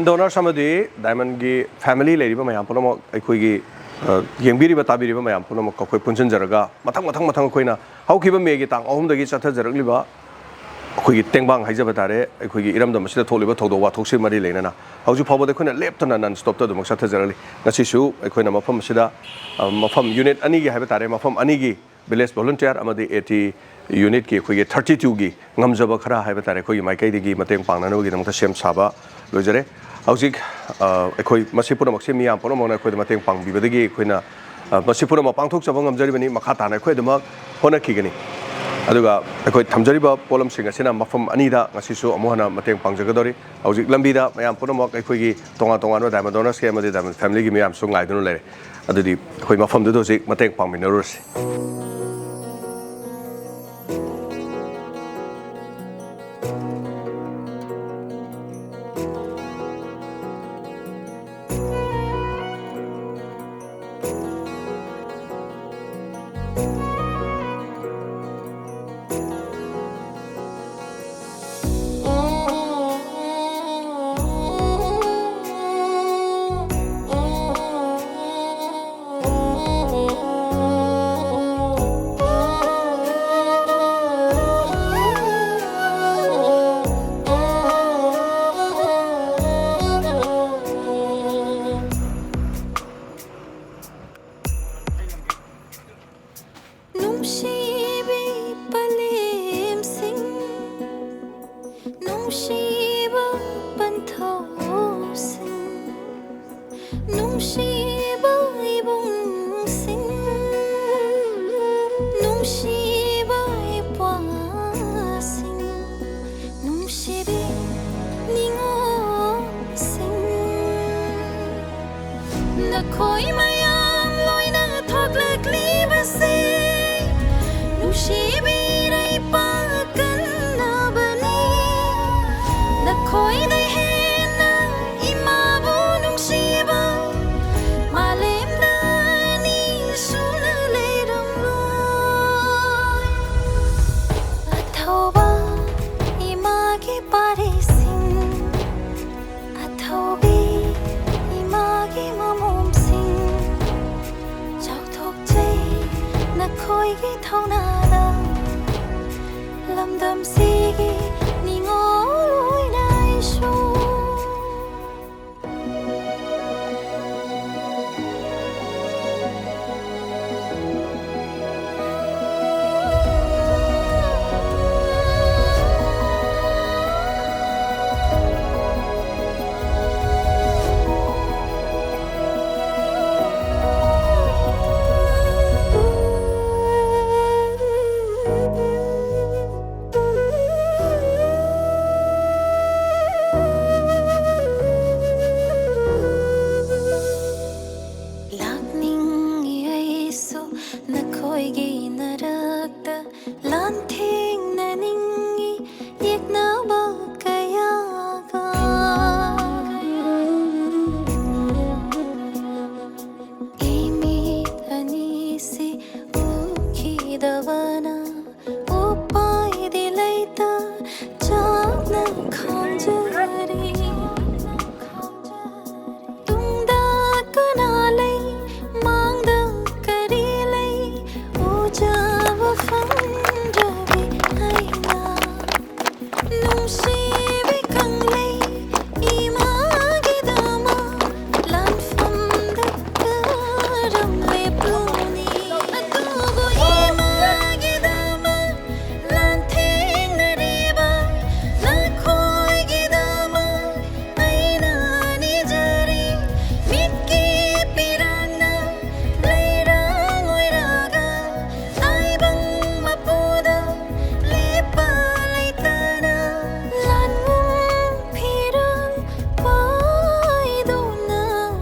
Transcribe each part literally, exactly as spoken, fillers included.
Donors ꯑꯃꯗꯤ Diamondꯒꯤ family ꯂꯩꯔꯤꯕ ꯃꯌꯥꯝ ꯄꯨꯝꯅꯃꯛ, ꯑꯩꯈꯣꯏꯒꯤ, ꯑ, ꯌꯦꯡꯕꯤꯔꯤꯕ ꯇꯥꯕꯤꯔꯤꯕ ꯃꯌꯥꯝ ꯄꯨꯝꯅꯃꯛ ꯑꯩꯈꯣꯏ ꯄꯨꯟꯁꯤꯟꯖꯔꯒ, ꯃꯊꯪ ꯃꯊꯪ ꯃꯊꯪ ꯑꯩꯈꯣꯏꯅ ꯍꯧꯈꯤꯕ Mayꯒꯤ ꯇꯥꯡ ꯑꯍꯨꯝꯗꯒꯤ ꯆꯠꯊꯖꯔꯛꯂꯤꯕ ꯑꯩꯈꯣꯏꯒꯤ ꯇꯦꯡꯕꯥꯡ ꯍꯥꯏꯖꯕ ꯇꯥꯔꯦ, ꯑꯩꯈꯣꯏꯒꯤ ꯏꯔꯝꯗꯝ ꯑꯁꯤꯗ ꯊꯣꯛꯂꯤꯕ ꯊꯧꯗꯣꯛ ꯋꯥꯊꯣꯛꯁꯤꯒ ꯃꯔꯤ ꯂꯩꯅꯅ ꯍꯧꯖꯤꯛ ꯐꯥꯎꯕꯗ ꯑꯩꯈꯣꯏꯅ ꯂꯦꯞꯇꯅ non stopꯇ ꯑꯗꯨꯃꯛ ꯆꯠꯊꯖꯔꯛꯂꯤ꯫ ꯉꯁꯤꯁꯨ ꯑꯩꯈꯣꯏꯅ ꯃꯐꯝ ꯑꯁꯤꯗ, ꯑ, ꯃꯐꯝ unit ꯑꯅꯤꯒꯤ ꯍꯥꯏꯕ ꯇꯥꯔꯦ, ꯃꯐꯝ ꯑꯅꯤꯒꯤ village volunteer ꯑꯃꯗꯤ AT unitꯀꯤ ꯑꯩꯈꯣꯏꯒꯤ thirty twoꯒꯤ ꯉꯝꯖꯕ ꯈꯔ ꯍꯥꯏꯕ ꯇꯥꯔꯦ, ꯑꯩꯈꯣꯏꯒꯤ ꯃꯥꯏꯀꯩꯗꯒꯤ ꯃꯇꯦꯡ ꯄꯥꯡꯅꯅꯕꯒꯤꯗꯃꯛꯇ ꯁꯦꯝ ꯁꯥꯕ ꯂꯣꯏꯖꯔꯦ꯫ ꯍꯧꯖꯤꯛ, ꯑ, ꯑꯩꯈꯣꯏ ꯃꯁꯤ ꯄꯨꯝꯅꯃꯛꯁꯦ ꯃꯤꯌꯥꯝ ꯄꯨꯝꯅꯃꯛꯅ ꯑꯩꯈꯣꯏꯗ ꯃꯇꯦꯡ ꯄꯥꯡꯕꯤꯕꯗꯒꯤ ꯑꯩꯈꯣꯏꯅ, ꯑ, ꯃꯁꯤ ꯄꯨꯝꯅꯃꯛ ꯄꯥꯡꯊꯣꯛꯆꯕ ꯉꯝꯖꯔꯤꯕꯅꯤ꯫ ꯃꯈꯥ ꯇꯥꯅ ꯑꯩꯈꯣꯏ ꯑꯗꯨꯃꯛ ꯍꯣꯠꯅꯈꯤꯒꯅꯤ꯫ ꯑꯗꯨꯒ ꯑꯩꯈꯣꯏ ꯊꯝꯖꯔꯤꯕ ꯄꯣꯠꯂꯝꯁꯤꯡ ꯑꯁꯤꯅ ꯃꯐꯝ ꯑꯅꯤꯗ ꯉꯁꯤꯁꯨ ꯑꯃꯨꯛ ꯍꯟꯅ ꯃꯇꯦꯡ ꯄꯥꯡꯖꯒꯗꯧꯔꯤ꯫ ꯍꯧꯖꯤꯛ ꯂꯝꯕꯤꯗ ꯃꯌꯥꯝ ꯄꯨꯝꯅꯃꯛ ꯑꯩꯈꯣꯏꯒꯤ ꯇꯣꯉꯥꯟ ꯇꯣꯉꯥꯟꯕ Diamond Donorsꯀꯤ ꯑꯃꯗꯤ Diamond Familyꯒꯤ ꯃꯌꯥꯝꯁꯨ ꯉꯥꯏꯗꯨꯅ ꯂꯩꯔꯦ꯫ ꯑꯗꯨꯗꯤ ꯑꯩꯈꯣꯏ ꯃꯐꯝꯗꯨꯗ ꯍꯧꯖꯤꯛ ꯃꯇꯦꯡ ꯄꯥꯡꯃꯤꯟꯅꯔꯨꯔꯁꯤ꯫ ꯅꯨꯡꯁꯤꯕꯤ ꯄꯂꯦꯝꯁꯤꯡ, ꯅꯨꯡꯁꯤꯕ ꯄꯟꯊꯧꯁꯤꯡ, ꯅꯨꯡꯁꯤꯕ ꯏꯕꯨꯡꯁꯤꯡ, ꯅꯨꯡꯁꯤꯕ ꯏꯄ꯭ꯋꯥꯁꯤꯡ, ꯅꯨꯡꯁꯤꯕꯤ ꯅꯤꯉꯣꯜꯁꯤꯡ, ꯅꯈꯣꯏ ꯃꯌꯥꯝ ꯂꯣꯏꯅ ꯊꯣꯛꯂꯛꯂꯤꯕꯁꯦ ꯅꯨꯡꯁꯤꯕꯤ ꯏꯔꯩꯄꯥꯛ ꯀꯟꯅꯕꯅꯤ꯫ ꯅꯈꯣꯏꯗꯩ ꯍꯦꯟꯅ ꯏꯃꯥꯕꯨ ꯅꯨꯡꯁꯤꯕ ꯃꯥꯂꯦꯝꯗ ꯑꯅꯤ ꯁꯨꯅ ꯂꯩꯔꯝꯂꯣꯏ꯫ ꯑꯊꯧꯕ ꯏꯃꯥꯒꯤ ꯄꯥꯔꯤꯁꯤꯡ, ꯑꯊꯧꯕ ꯅꯥꯗ ꯂꯝꯗꯝꯁꯤꯒꯤ ꯅꯤꯉꯣꯜ ꯑꯣꯏꯅ ꯑꯩꯁꯨ꯫ ꯂꯥꯛꯅꯤꯡꯏ ꯑꯩꯁꯨ ꯅꯈꯣꯏꯒꯤ ꯅꯔꯛꯇ, ꯂꯥꯟꯊꯦꯡꯅꯅꯤꯡꯏ ꯌꯦꯛꯅꯕ ꯀꯌꯥꯒ꯫ ꯏꯃꯤꯠ ꯑꯅꯤꯁꯤ ꯎꯈꯤꯗꯕꯅ ꯎꯄꯥꯏꯗꯤ ꯂꯩꯇ ꯆꯥꯛꯅ ꯈꯥꯡꯖꯔꯤ꯫ ꯇꯨꯡꯗ ꯀꯅꯥ ꯂꯩ, ꯃꯥꯡꯗ ꯀꯔꯤ ꯂꯩ, ꯎꯖꯕ ꯐꯪꯗ꯭ꯔꯕꯤ ꯑꯩꯅ꯫ ꯅꯨꯡꯁꯤꯕꯤ ꯀꯪꯂꯩ ꯏꯃꯥꯒꯤꯗꯃꯛ ꯂꯥꯟꯐꯝꯗ ꯀꯔꯝ ꯂꯦꯞꯂꯨꯅꯤ? ꯑꯗꯨꯕꯨ ꯏꯃꯥꯒꯤꯗꯃꯛ ꯂꯥꯟꯊꯦꯡꯅꯔꯤꯕ ꯅꯈꯣꯏꯒꯤꯗꯃꯛ ꯑꯩꯅ ꯅꯤꯖꯔꯤ꯫ ꯃꯤꯠꯀꯤ ꯄꯤꯔꯥꯡꯅ ꯂꯩꯔꯥꯡ ꯑꯣꯏꯔꯒ ꯇꯥꯏꯕꯪ ꯃꯄꯨꯗ ꯂꯦꯞꯄ ꯂꯩꯇꯅ ꯂꯥꯟꯉꯝ ꯐꯤꯔꯥꯜ ꯄꯥꯏꯗꯨꯅ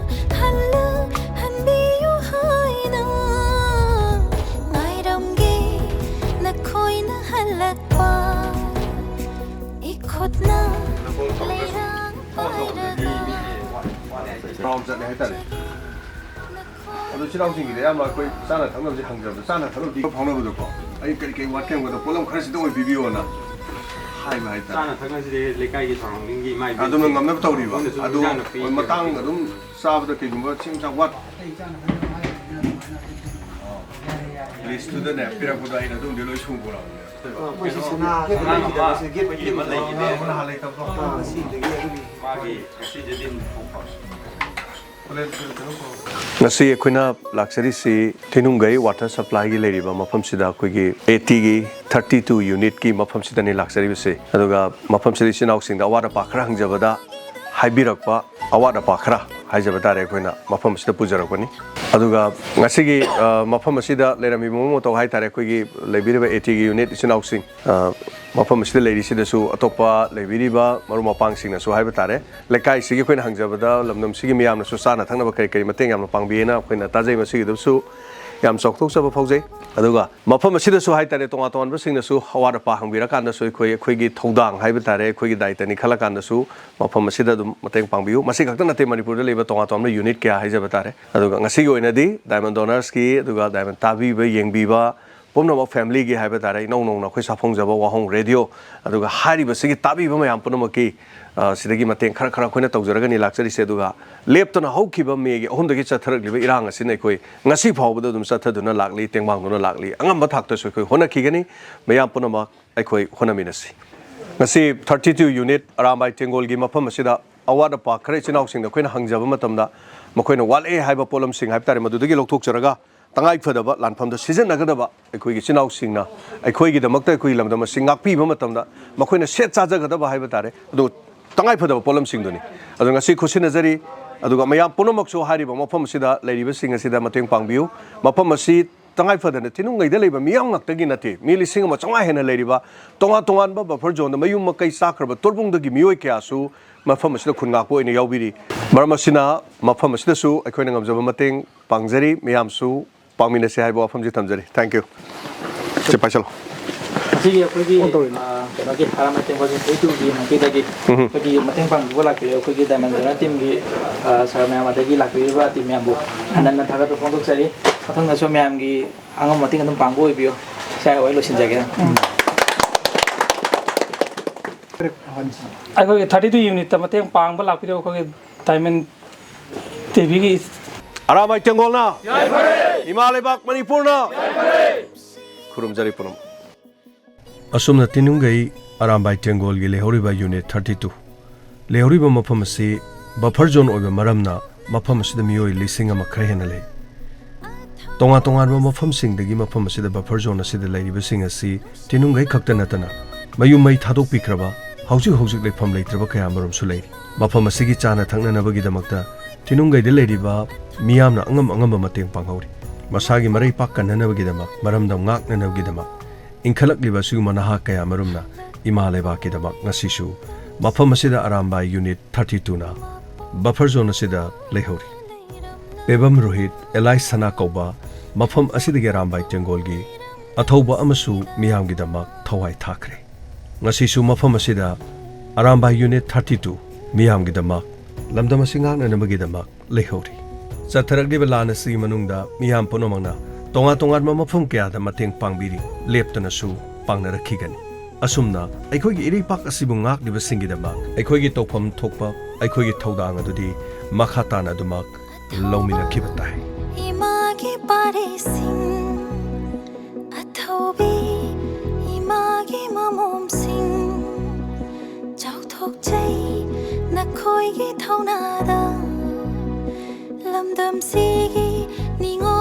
ꯍꯜꯂꯛꯍꯟꯕꯤꯌꯨ ꯍꯥꯏꯅ ꯉꯥꯏꯔꯝꯒꯦ ꯅꯈꯣꯏꯅ ꯍꯜꯂꯛꯄ꯫ ꯏꯈꯨꯠꯅ ꯂꯩꯔꯥꯡ ꯄꯥꯏꯔꯒ ꯔꯥꯎꯟ ꯆꯠꯂꯦ ꯍꯥꯏꯇꯥꯔꯦ꯫ ꯑꯗꯣ ꯏꯆꯤꯜ ꯏꯅꯥꯎꯁꯤꯡꯒꯤꯗꯤ ꯑꯌꯥꯝꯕ ꯑꯩꯈꯣꯏ ꯆꯥꯅ ꯊꯛꯅꯕꯁꯦ ꯍꯪꯖꯕꯗ, ꯆꯥꯅ ꯊꯛꯅꯕꯗꯤ ꯐꯥꯎꯅꯕꯗꯣꯀꯣ, ꯑꯩ ꯀꯔꯤ ꯀꯔꯤ ꯋꯥꯠꯀꯦ ꯍꯪꯕꯗ ꯄꯣꯠꯂꯝ ꯈꯔꯁꯤꯗ ꯑꯣꯏꯕꯤꯕꯤꯌꯣꯅ ꯍꯥꯏꯕ ꯍꯥꯏꯇꯥꯔꯦ꯫ ꯆꯥꯅ ꯊꯛꯅꯕꯁꯤꯗꯤ ꯂꯩꯀꯥꯏꯒꯤ ꯁꯔꯥꯎꯟꯗꯤꯡꯒꯤ ꯏꯃꯥ ꯏꯕꯦꯟꯁꯤꯡ ꯑꯗꯨꯝꯅ ꯉꯝꯅꯕ ꯇꯧꯔꯤꯕ꯫ ꯃꯣꯏꯅꯁꯨ ꯑꯗꯨ ꯏꯟꯖꯥꯡ ꯅꯥꯄꯤ ꯍꯣꯏ, ꯃꯇꯥꯡ ꯀꯩꯀꯩ ꯑꯗꯨꯝ ꯆꯥꯕꯗ ꯀꯩꯒꯨꯝꯕ ꯆꯦꯡ ꯆꯥꯛ ꯋꯥꯠ ꯑꯇꯩ ꯆꯥꯅ ꯊꯛꯅꯕ ꯍꯥꯏꯔꯕꯅꯤꯅ ꯑꯗꯨꯃꯥꯏꯅ ꯑꯗꯨꯝ ꯌꯥꯔꯦ, ꯌꯥꯔꯦ꯫ ꯂꯤꯁꯇꯨꯗꯅꯦ ꯄꯤꯔꯛꯄꯗꯣ ꯑꯩꯅ ꯑꯗꯨꯝꯗꯤ ꯂꯣꯏ ꯁꯨꯕ꯭ꯔꯕꯅꯦ꯫ ꯃꯣꯏꯁꯤ ꯁꯅꯥ ꯈꯛꯇ ꯂꯩꯈꯤꯗꯕꯁꯦ, ꯒꯦꯠ ꯒꯦꯠ ꯂꯩꯈꯤꯗꯕ꯫ ꯑꯥ, ꯁꯤꯗꯒꯤ ꯑꯗꯨꯒꯤ ꯃꯥꯒꯤ ꯉꯁꯤꯗꯤ ꯗꯤꯟ ꯊꯣꯛꯄ꯫ ꯉꯁꯤ ꯑꯩꯈꯣꯏꯅ ꯂꯥꯛꯆꯔꯤꯁꯤ ꯊꯤꯅꯨꯡꯒꯩ ꯋꯥꯇꯔ ꯁꯄ꯭ꯂꯥꯏꯒꯤ ꯂꯩꯔꯤꯕ ꯃꯐꯝꯁꯤꯗ, ꯑꯩꯈꯣꯏꯒꯤ ꯑꯦ ꯇꯤꯒꯤ ꯊꯥꯔꯇꯤ ꯇꯨ ꯌꯨꯅꯤꯠꯀꯤ ꯃꯐꯝꯁꯤꯗꯅꯤ ꯂꯥꯛꯆꯔꯤꯕꯁꯤ꯫ ꯑꯗꯨꯒ ꯃꯐꯝꯁꯤꯗ ꯏꯆꯤꯟ ꯏꯅꯥꯎꯁꯤꯡꯗ ꯑꯋꯥꯠ ꯑꯄꯥ ꯈꯔ ꯍꯪꯖꯕꯗ ꯍꯥꯏꯕꯤꯔꯛꯄ ꯑꯋꯥꯠ ꯑꯄꯥ ꯈꯔ ꯍꯥꯏꯖꯕ ꯇꯥꯔꯦ, ꯑꯩꯈꯣꯏꯅ ꯃꯐꯝ ꯑꯁꯤꯗ ꯄꯨꯖꯔꯛꯄꯅꯤ꯫ ꯑꯗꯨꯒ ꯉꯁꯤꯒꯤ ꯑ, ꯃꯐꯝ ꯑꯁꯤꯗ ꯂꯩꯔꯝꯃꯤꯕ ꯃꯑꯣꯡ ꯃꯇꯧ ꯍꯥꯏ ꯇꯥꯔꯦ, ꯑꯩꯈꯣꯏꯒꯤ ꯂꯩꯕꯤꯔꯤꯕ ꯑꯦ ꯇꯤꯒꯤ ꯌꯨꯅꯤꯠ ꯏꯆꯤꯟ ꯏꯅꯥꯎꯁꯤꯡ, ꯑ, ꯃꯐꯝ ꯑꯁꯤꯗ ꯂꯩꯔꯤꯁꯤꯗꯁꯨ ꯑꯇꯣꯞꯄ ꯂꯩꯕꯤꯔꯤꯕ ꯃꯔꯨꯞ ꯃꯄꯥꯡꯁꯤꯡꯅꯁꯨ ꯍꯥꯏꯕ ꯇꯥꯔꯦ, ꯂꯩꯀꯥꯏꯁꯤꯒꯤ ꯑꯩꯈꯣꯏꯅ ꯍꯪꯖꯕꯗ ꯂꯝꯗꯝꯁꯤꯒꯤ ꯃꯤꯌꯥꯝꯅꯁꯨ ꯆꯥꯅ ꯊꯛꯅꯕ ꯀꯔꯤ ꯀꯔꯤ ꯃꯇꯦꯡ ꯌꯥꯝꯅ ꯄꯥꯡꯕꯤꯑꯅ ꯑꯩꯈꯣꯏꯅ ꯇꯥꯖꯩ꯫ ꯃꯁꯤꯒꯤꯗꯁꯨ ꯌꯥꯝ ꯆꯥꯎꯊꯣꯛꯆꯕ ꯐꯥꯎꯖꯩ꯫ ꯑꯗꯨꯒ ꯃꯐꯝ ꯑꯁꯤꯗꯁꯨ ꯍꯥꯏ ꯇꯥꯔꯦ, ꯇꯣꯉꯥꯟ ꯇꯣꯉꯥꯟꯕꯁꯤꯡꯅꯁꯨ ꯑꯋꯥꯠ ꯑꯄꯥ ꯍꯪꯕꯤꯔꯀꯥꯟꯗꯁꯨ ꯑꯩꯈꯣꯏ, ꯑꯩꯈꯣꯏꯒꯤ ꯊꯧꯗꯥꯡ ꯍꯥꯏꯕ ꯇꯥꯔꯦ, ꯑꯩꯈꯣꯏꯒꯤ ꯗꯥꯏꯇꯅꯤ ꯈꯜꯂꯀꯥꯟꯗꯁꯨ ꯃꯐꯝ ꯑꯁꯤꯗ ꯑꯗꯨꯝ ꯃꯇꯦꯡ ꯄꯥꯡꯕꯤꯌꯨ꯫ ꯃꯁꯤ ꯈꯛꯇ ꯅꯠꯇꯦ, ꯃꯅꯤꯄꯨꯔꯗ ꯂꯩꯕ ꯇꯣꯉꯥꯟ ꯇꯣꯉꯥꯟꯕ ꯌꯨꯅꯤꯠ ꯀꯌꯥ ꯍꯥꯏꯖꯕ ꯇꯥꯔꯦ꯫ ꯑꯗꯨꯒ ꯉꯁꯤꯒꯤ ꯑꯣꯏꯅꯗꯤ ꯗꯥꯏꯃꯟ ꯗꯣꯅꯔꯁꯀꯤ, ꯑꯗꯨꯒ ꯗꯥꯏꯃꯟ ꯇꯥꯕꯤꯕ, ꯌꯦꯡꯕꯤꯕ ꯄꯨꯝꯅꯃꯛ ꯐꯦꯃꯤꯂꯤꯒꯤ ꯍꯥꯏꯕ ꯇꯥꯔꯦ, ꯏꯅꯧ ꯅꯧꯅ ꯑꯩꯈꯣꯏ ꯁꯥꯐꯣꯡꯖꯕ ꯋꯥꯍꯣꯡ ꯔꯦꯗꯤꯑꯣ, ꯑꯗꯨꯒ ꯍꯥꯏꯔꯤꯕꯁꯤꯒꯤ ꯇꯥꯕꯤꯕ ꯃꯌꯥꯝ ꯄꯨꯝꯅꯃꯛꯀꯤ, ꯑ, ꯁꯤꯗꯒꯤ ꯃꯇꯦꯡ ꯈꯔ ꯈꯔ ꯑꯩꯈꯣꯏꯅ ꯇꯧꯖꯔꯒꯅꯤ ꯂꯥꯛꯆꯔꯤꯁꯦ꯫ ꯑꯗꯨꯒ ꯂꯦꯞꯇꯅ ꯍꯧꯈꯤꯕ ꯃꯦꯒꯤ ꯑꯍꯨꯝꯗꯒꯤ ꯆꯠꯊꯔꯛꯂꯤꯕ ꯏꯔꯥꯡ ꯑꯁꯤꯅ ꯑꯩꯈꯣꯏ ꯉꯁꯤ ꯐꯥꯎꯕꯗ ꯑꯗꯨꯝ ꯆꯠꯊꯗꯨꯅ ꯂꯥꯛꯂꯤ, ꯇꯦꯡꯕꯥꯡꯗꯨꯅ ꯂꯥꯛꯂꯤ꯫ ꯑꯉꯝꯕ ꯊꯥꯛꯇꯁꯨ ꯑꯩꯈꯣꯏ ꯍꯣꯠꯅꯈꯤꯒꯅꯤ꯫ ꯃꯌꯥꯝ ꯄꯨꯝꯅꯃꯛ ꯑꯩꯈꯣꯏ ꯍꯣꯠꯅꯃꯤꯟꯅꯁꯤ꯫ ꯉꯁꯤ ꯊꯥꯔꯇꯤ ꯇꯨ ꯌꯨꯅꯤꯠ ꯑꯔꯥꯝꯕꯥꯏ ꯇꯦꯡꯒꯣꯜꯒꯤ ꯃꯐꯝ ꯑꯁꯤꯗ ꯑꯋꯥꯠ ꯑꯄꯥ ꯈꯔ ꯏꯆꯤꯟ ꯏꯅꯥꯎꯁꯤꯡꯗ ꯑꯩꯈꯣꯏꯅ ꯍꯪꯖꯕ ꯃꯇꯝꯗ, ꯃꯈꯣꯏꯅ ꯋꯥꯠꯂꯦ ꯍꯥꯏꯕ ꯄꯣꯠꯂꯝꯁꯤꯡ ꯍꯥꯏꯕ ꯇꯥꯔꯦ, ꯃꯗꯨꯗꯒꯤ ꯂꯧꯊꯣꯛꯆꯔꯒ ꯇꯉꯥꯏ ꯐꯗꯕ ꯂꯥꯟꯐꯝꯗ ꯁꯤꯖꯤꯟꯅꯒꯗꯕ ꯑꯩꯈꯣꯏꯒꯤ ꯏꯆꯤꯟ ꯏꯅꯥꯎꯁꯤꯡꯅ ꯑꯩꯈꯣꯏꯒꯤꯗꯃꯛꯇ ꯑꯩꯈꯣꯏꯒꯤ ꯂꯝꯗꯝ ꯑꯁꯤ ꯉꯥꯛꯄꯤꯕ ꯃꯇꯝꯗ ꯃꯈꯣꯏꯅ ꯁꯦꯠ ꯆꯥꯖꯒꯗꯕ ꯍꯥꯏꯕ ꯇꯥꯔꯦ, ꯑꯗꯨ ꯇꯉꯥꯏ ꯐꯗꯕ ꯄꯣꯠꯂꯝꯁꯤꯡꯗꯨꯅꯤ꯫ ꯑꯗꯣ ꯉꯁꯤ ꯈꯨꯠꯁꯤꯟꯅꯖꯔꯤ꯫ ꯑꯗꯨꯒ ꯃꯌꯥꯝ ꯄꯨꯝꯅꯃꯛꯁꯨ ꯍꯥꯏꯔꯤꯕ ꯃꯐꯝ ꯑꯁꯤꯗ ꯂꯩꯔꯤꯕꯁꯤꯡ ꯑꯁꯤꯗ ꯃꯇꯦꯡ ꯄꯥꯡꯕꯤꯌꯨ꯫ ꯃꯐꯝ ꯑꯁꯤ ꯇꯉꯥꯏ ꯐꯗꯅ ꯊꯤꯅꯨꯡꯒꯩꯗ ꯂꯩꯕ ꯃꯤꯌꯥꯝ ꯉꯥꯛꯇꯒꯤ ꯅꯠꯇꯦ, ꯃꯤ ꯂꯤꯁꯤꯡ ꯑꯃ ꯆꯥꯝꯃꯉꯥ ꯍꯦꯟꯅ ꯂꯩꯔꯤꯕ ꯇꯣꯉꯥꯟ ꯇꯣꯉꯥꯟꯕ ꯕꯐꯔ ꯖꯣꯟꯗ ꯃꯌꯨꯝ ꯃꯀꯩ ꯆꯥꯈ꯭ꯔꯕ ꯇꯣꯔꯕꯨꯡꯗꯒꯤ ꯃꯤꯑꯣꯏ ꯀꯌꯥꯁꯨ ꯃꯐꯝ ꯑꯁꯤꯗ ꯈꯨꯟ ꯉꯥꯛꯄ ꯑꯣꯏꯅ ꯌꯥꯎꯕꯤꯔꯤ꯫ ꯃꯔꯝ ꯑꯁꯤꯅ ꯃꯐꯝ ꯑꯁꯤꯗꯁꯨ ꯑꯩꯈꯣꯏꯅ ꯉꯝꯖꯕ ꯃꯇꯦꯡ ꯄꯥꯡꯖꯔꯤ꯫ ꯃꯌꯥꯝꯁꯨ ꯄꯥꯡꯃꯤꯟꯅꯁꯤ ꯍꯥꯏꯕ ꯋꯥꯐꯝꯁꯤ ꯊꯝꯖꯔꯤ꯫ Thank you꯫ ꯁꯤ ꯄꯥꯏꯁꯜꯂꯣ꯫ ꯉꯁꯤꯒꯤ ꯑꯩꯈꯣꯏꯒꯤ ꯑ, ꯀꯩꯅꯣꯒꯤ ꯍꯔꯥꯃꯩ ꯇꯦꯡꯀꯣꯠ ꯊ꯭ꯔꯤ ꯇꯨꯒꯤ ꯃꯥꯏꯀꯩꯗꯒꯤ ꯑꯩꯈꯣꯏꯒꯤ ꯃꯇꯦꯡ ꯄꯥꯡꯕꯤꯕ ꯂꯥꯛꯄꯤꯔꯦ ꯑꯩꯈꯣꯏꯒꯤ ꯗꯥꯏꯃꯟ ꯖꯣꯅꯔ ꯇꯤꯝꯒꯤ ꯑ, ꯁꯥꯔ ꯃꯌꯥꯝ ꯑꯗꯒꯤ ꯂꯥꯛꯄꯤꯔꯤꯕ ꯇꯤꯝ ꯃꯌꯥꯝꯕꯨ ꯍꯟꯅ ꯍꯟꯅ ꯊꯥꯒꯠꯄ ꯐꯣꯡꯗꯣꯛꯆꯔꯤ꯫ ꯃꯊꯪꯗꯁꯨ ꯃꯌꯥꯝꯒꯤ ꯑꯉꯝꯕ ꯃꯇꯦꯡ ꯑꯗꯨꯝ ꯄꯥꯡꯕ ꯑꯣꯏꯕꯤꯌꯨ꯫ ꯁꯤ ꯍꯥꯏꯔꯒ ꯑꯩ ꯂꯣꯏꯁꯤꯟꯖꯒꯦ꯫ ꯑꯩꯈꯣꯏꯒꯤ ꯊꯥꯔꯇꯤ ꯇꯨ ꯌꯨꯅꯤꯠꯇ ꯃꯇꯦꯡ ꯄꯥꯡꯕ ꯂꯥꯛꯄꯤꯔꯤꯕ ꯑꯩꯈꯣꯏꯒꯤ ꯗꯥꯏꯃꯟ ꯇꯤꯚꯤꯒꯤ ꯑꯔꯥꯃꯥꯏ ꯇꯦꯡꯒꯣꯜꯅ ꯏꯃꯥ ꯂꯩꯕꯥꯛ ꯃꯅꯤꯄꯨꯔꯅ꯫ ꯈꯨꯔꯨꯝꯖꯔꯤ ꯄꯨꯝꯅꯃꯛ꯫ ꯑꯁꯨꯝꯅ ꯇꯤꯅꯨꯡꯒꯩ ꯑꯔꯥꯝꯕꯥꯏ ꯇꯦꯡꯒꯣꯜꯒꯤ ꯂꯩꯍꯧꯔꯤꯕ ꯌꯨꯅꯤꯠ ꯊꯥꯔꯇꯤ ꯇꯨ ꯂꯩꯍꯧꯔꯤꯕ ꯃꯐꯝ ꯑꯁꯤ ꯕꯐꯔ ꯖꯣꯟ ꯑꯣꯏꯕ ꯃꯔꯝꯅ ꯃꯐꯝ ꯑꯁꯤꯗ ꯃꯤꯑꯣꯏ ꯂꯤꯁꯤꯡ ꯑꯃ ꯈꯔ ꯍꯦꯟꯅ ꯂꯩ꯫ ꯇꯣꯉꯥꯟ ꯇꯣꯉꯥꯟꯕ ꯃꯐꯝꯁꯤꯡꯗꯒꯤ ꯃꯐꯝ ꯑꯁꯤꯗ ꯕꯐꯔ ꯖꯣꯟ ꯑꯁꯤꯗ ꯂꯩꯔꯤꯕꯁꯤꯡ ꯑꯁꯤ ꯇꯤꯅꯨꯡꯒꯩ ꯈꯛꯇ ꯅꯠꯇꯅ ꯃꯌꯨꯝ ꯃꯩ ꯊꯥꯗꯣꯛꯄꯤꯈ꯭ꯔꯕ, ꯍꯧꯖꯤꯛ ꯍꯧꯖꯤꯛ ꯂꯩꯐꯝ ꯂꯩꯇ꯭ꯔꯕ ꯀꯌꯥ ꯑꯃꯔꯣꯝꯁꯨ ꯂꯩꯔꯤ꯫ ꯃꯐꯝ ꯑꯁꯤꯒꯤ ꯆꯥꯅ ꯊꯛꯅꯅꯕꯒꯤꯗꯃꯛꯇ ꯇꯤꯅꯨꯡꯒꯩꯗ ꯂꯩꯔꯤꯕ ꯃꯤꯌꯥꯝꯅ ꯑꯉꯝ ꯑꯉꯝꯕ ꯃꯇꯦꯡ ꯄꯥꯡꯍꯧꯔꯤ꯫ ꯃꯁꯥꯒꯤ ꯃꯔꯩ ꯄꯥꯛ ꯀꯟꯅꯅꯕꯒꯤꯗꯃꯛ, ꯃꯔꯝꯗꯝ ꯉꯥꯛꯅꯅꯕꯒꯤꯗꯃꯛ ꯏꯟꯈꯠꯂꯛꯂꯤꯕ ꯑꯁꯤꯒꯨꯝꯕ ꯅꯍꯥ ꯀꯌꯥ ꯑꯃꯔꯣꯝꯅ ꯏꯃꯥ ꯂꯩꯕꯥꯛꯀꯤꯗꯃꯛ ꯉꯁꯤꯁꯨ ꯃꯐꯝ ꯑꯁꯤꯗ ꯑꯔꯥꯝꯕꯥꯏ ꯌꯨꯅꯤꯠ ꯊꯥꯔꯇꯤ ꯇꯨꯅ ꯕꯐꯔ ꯖꯣꯟ ꯑꯁꯤꯗ ꯂꯩꯍꯧꯔꯤ꯫ ꯄꯦꯕꯝ ꯔꯣꯍꯤꯠ, ꯑꯦꯂꯥꯏ ꯁꯅꯥ ꯀꯧꯕ ꯃꯐꯝ ꯑꯁꯤꯗꯒꯤ ꯑꯔꯥꯝꯕꯥꯏ ꯇꯦꯡꯒꯣꯜꯒꯤ ꯑꯊꯧꯕ ꯑꯃꯁꯨ ꯃꯤꯌꯥꯝꯒꯤꯗꯃꯛ ꯊꯋꯥꯏ ꯊꯥꯈ꯭ꯔꯦ꯫ ꯉꯁꯤꯁꯨ ꯃꯐꯝ ꯑꯁꯤꯗ ꯑꯔꯥꯝꯕꯥꯏ ꯌꯨꯅꯤꯠ ꯊꯥꯔꯇꯤ ꯇꯨ ꯃꯤꯌꯥꯝꯒꯤꯗꯃꯛ, ꯂꯝꯗꯝ ꯑꯁꯤ ꯉꯥꯛꯅꯅꯕꯒꯤꯗꯃꯛ ꯂꯩꯍꯧꯔꯤ꯫ ꯆꯠꯊꯔꯛꯂꯤꯕ ꯂꯥꯟ ꯑꯁꯤꯒꯤ ꯃꯅꯨꯡꯗ ꯃꯤꯌꯥꯝ ꯄꯨꯝꯅꯃꯛꯅ ꯇꯣꯉꯥꯟ ꯇꯣꯉꯥꯟꯕ ꯃꯐꯝ ꯀꯌꯥꯗ ꯃꯇꯦꯡ ꯄꯥꯡꯕꯤꯔꯤ, ꯂꯦꯞꯇꯅꯁꯨ ꯄꯥꯡꯅꯔꯛꯈꯤꯒꯅꯤ꯫ ꯑꯁꯨꯝꯅ ꯑꯩꯈꯣꯏꯒꯤ ꯏꯔꯩꯄꯥꯛ ꯑꯁꯤꯕꯨ ꯉꯥꯛꯂꯤꯕꯁꯤꯡꯒꯤꯗꯃꯛ ꯑꯩꯈꯣꯏꯒꯤ ꯇꯧꯐꯝ ꯊꯣꯛꯄ ꯑꯩꯈꯣꯏꯒꯤ ꯊꯧꯗꯥꯡ ꯑꯗꯨꯗꯤ ꯃꯈꯥ ꯇꯥꯅ ꯑꯗꯨꯃꯛ ꯂꯧꯃꯤꯟꯅꯈꯤꯕ ꯇꯥꯏ꯫ ꯏꯃꯥꯒꯤ ꯄꯥꯔꯤꯁꯤꯡ, ꯑꯊꯧꯕꯤ ꯏꯃꯥꯒꯤ ꯃꯃꯣꯝꯁꯤꯡ, ꯆꯥꯎꯊꯣꯛꯆꯩ ꯅꯈꯣꯏꯒꯤ ꯊꯧꯅꯥꯗ꯫ ꯂꯝꯗꯝꯁꯤꯒꯤ ꯅꯤꯉꯣꯜ